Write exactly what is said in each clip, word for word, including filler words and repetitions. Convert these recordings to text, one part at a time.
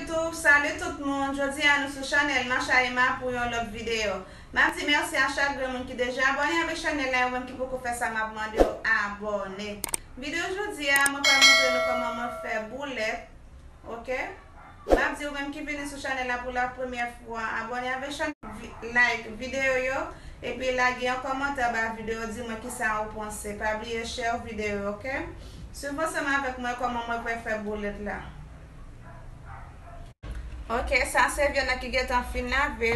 Tou, salut tout moun. Jodi a nou sou chanèl Macha Emma pou yon lòt videyo. M ap di mèsi a chak grenn moun ki deja abòne avèk chanèl la, yo menm ki poko fè sa, m ap mande yo abòne. Videyo jodi a, mwen pral montre nou kòman mwen fè boulèt, oke? M ap di ou menm ki vini sou chanèl la pou la premyè fwa, abòne avèk chanèl, vi- like videyo yo, epi lage yon kòmantè anba videyo, di mwen kisa ou panse. Pa bliye share videyo, oke? Swiv ansanm avèk mwen kòman mwen pral fè boulèt la. Oke, sa se vyann nan ki gentan fin lave.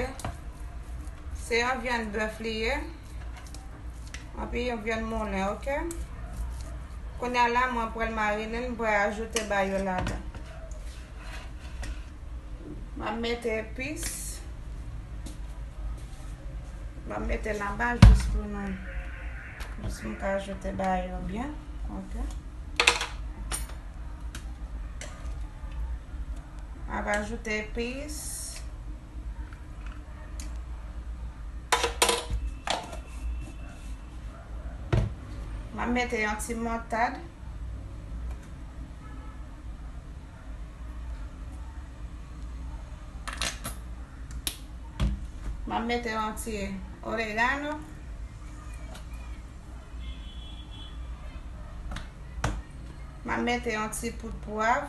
Se yon vyann bèf li ye. Epi yon vyann moulen, oke? Kounye a la, mwen pral marine l, mwen pral ajoute bay yo ladan. M ap mete epis. M ap mete l anba jis pou nou, jis pou m ka ajoute bay yo byen. Oke. M ap ajoute epis. M ap mete yon ti moutad. M ap mete yon ti oregano. M ap mete yon ti poud pwav.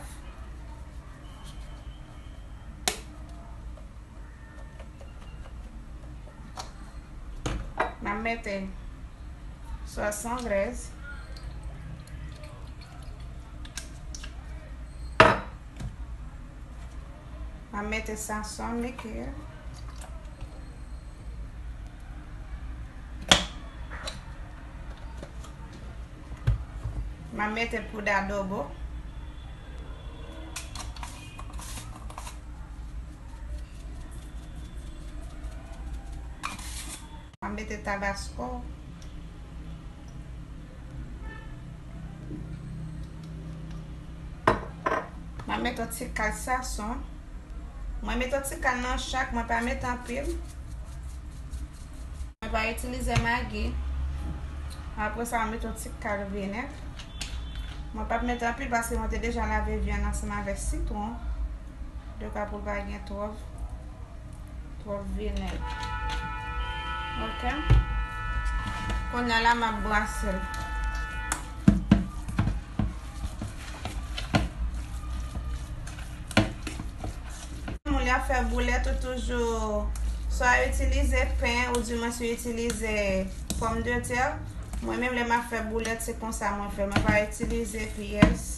M ap mete sòs anglèz. M ap mete sason likid. M ap mete poud adobo. M ap mete tabasko. M ap mete yon ti kal sason. Mwen mete yon ti kal nan chak, mwen pa mete anpil. Mwen pa itilize magi. Apre sa, mwen mete yon ti kal vinèg. Mwen p ap mete anpil paske mwen te deja lave vyann ansanm avèk sitwon. Dekwa pou l pa gen twòp, twòp vinèg. Oke. Kounye a la, m ap brase l. Moun y ap fè boulèt ou toujou swa itilize pen ou di mwen si w itilize pòmdetè. Mwen menm lè m ap fè boulèt, se konsa mwen fè. Mwen pa itilize pyès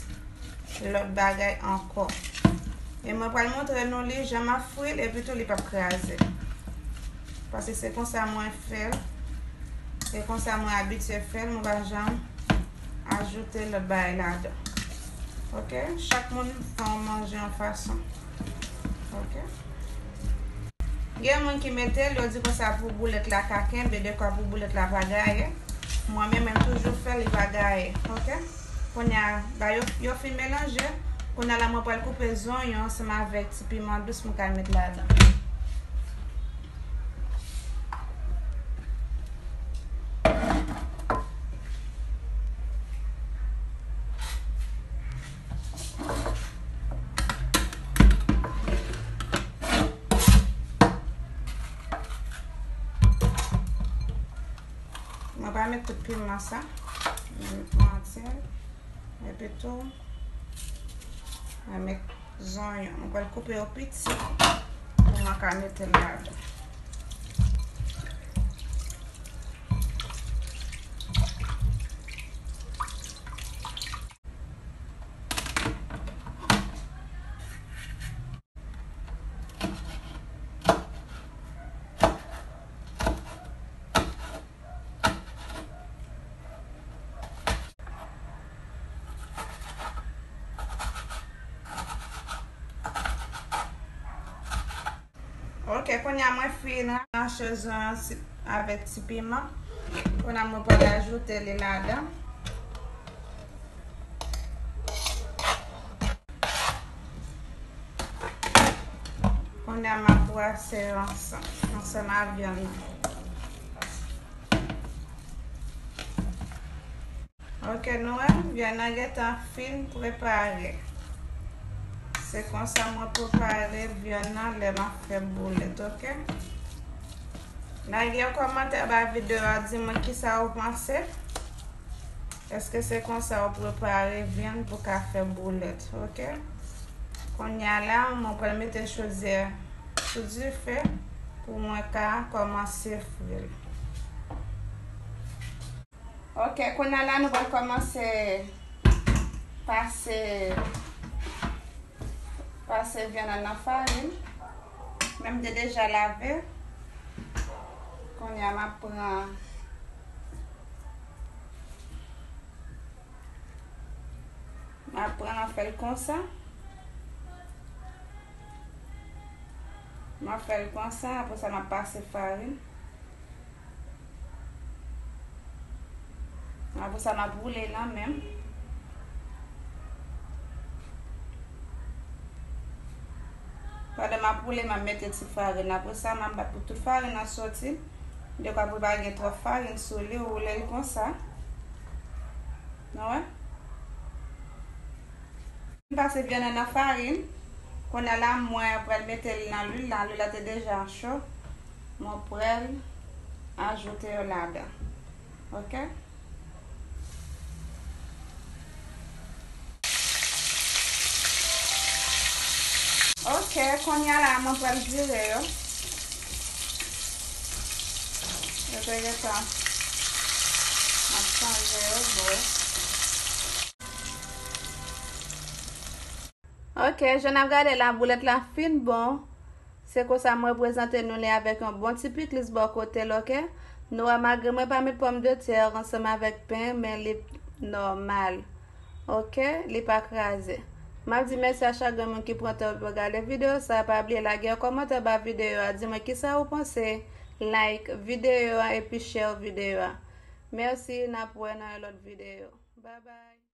lòt bagay ankò. E mwen pral montre nou li jan m ap fri l, epi tou li p ap kraze. Paske se konsa mwen fè l. E konsa mwen abitye fè l, mwen pa janm ajoute lòt bagay ladan. Oke? Chak moun fè yon manje yon fason. Oke? Gen moun ki mete l, yo di konsa pou boulèt la ka kenbe, dekwa pou boulèt la pa gaye. Mwen menm, m toujou fè l, li pa gaye. Oke? Kounye a, ba yo, yo fin melanje. Kounye a la, mwen pral koupe zonyon ansanm avèk ti piman dous mwen ka met ladan. Mwen pa met tout piman sa. Mwen met mwatye l. Epi tou, mwen met zonyon. Mwen pral koupe yo piti pou mwen ka mete l ladan. Ok, kounye a mwen fin tranche zonyon avèk ti piman. Kounye a mwen pral ajoute li ladan. Kounye a m ap brase ansanm, ansanm ak vyann nan. Ok, nou wè, vyann nan gentan fin prepare. Se konsa mwen prepare vyann nan lè m ap fè boulèt, oke? Lage yon kòmantè anba videyo a, di mwen kisa ou panse. Èske se konsa ou prepare vyann pou ka fè boulèt, oke? Kounye a la, mwen pral mete chodyè sou dife pou mwen ka kòmanse fri l. Oke, kounye a la, nou pral kòmanse pase, pase vyann nan nan farin. Men m te deja lave. Kounye a, m ap pran, m ap pran, m ap fè l konsa. M ap fè l konsa, apre sa, m ap pase farin. Apre sa, m ap woule l nan men m. Pandan m ap woule, m ap mete ti farin. Apre sa, m ap bat pou tout farin nan soti. Dekwa pou pa gen twòp farin sou li, ou woule l konsa. Nou wè? M pase vyann nan nan farin. Kounye a la, mwen pral mete l nan lwil la. Lwil la te deja cho. Mwen pral ajoute yo ladan. Oke? Oke, kounye a la, mwen pral vire yo. Yo te gentan ap chanje yo bò. Oke, jan n ap gade la, boulèt la fin bon. Se konsa mwen prezante nou li avèk yon bon ti piklis bò kote l, oke? Nou wè, malgre mwen pa met pòmdetè ansanm avèk pen, men li nòmal. Oke, li pa kraze. M ap di mèsi a chak grenn moun ki pran tan pou gade videyo sa. Pa bliye lage yon kòmantè ba videyo a, di mwen kisa ou panse. Like videyo a epi share videyo a. Mèsi, n ap wè nan yon lòt videyo. Bye bye.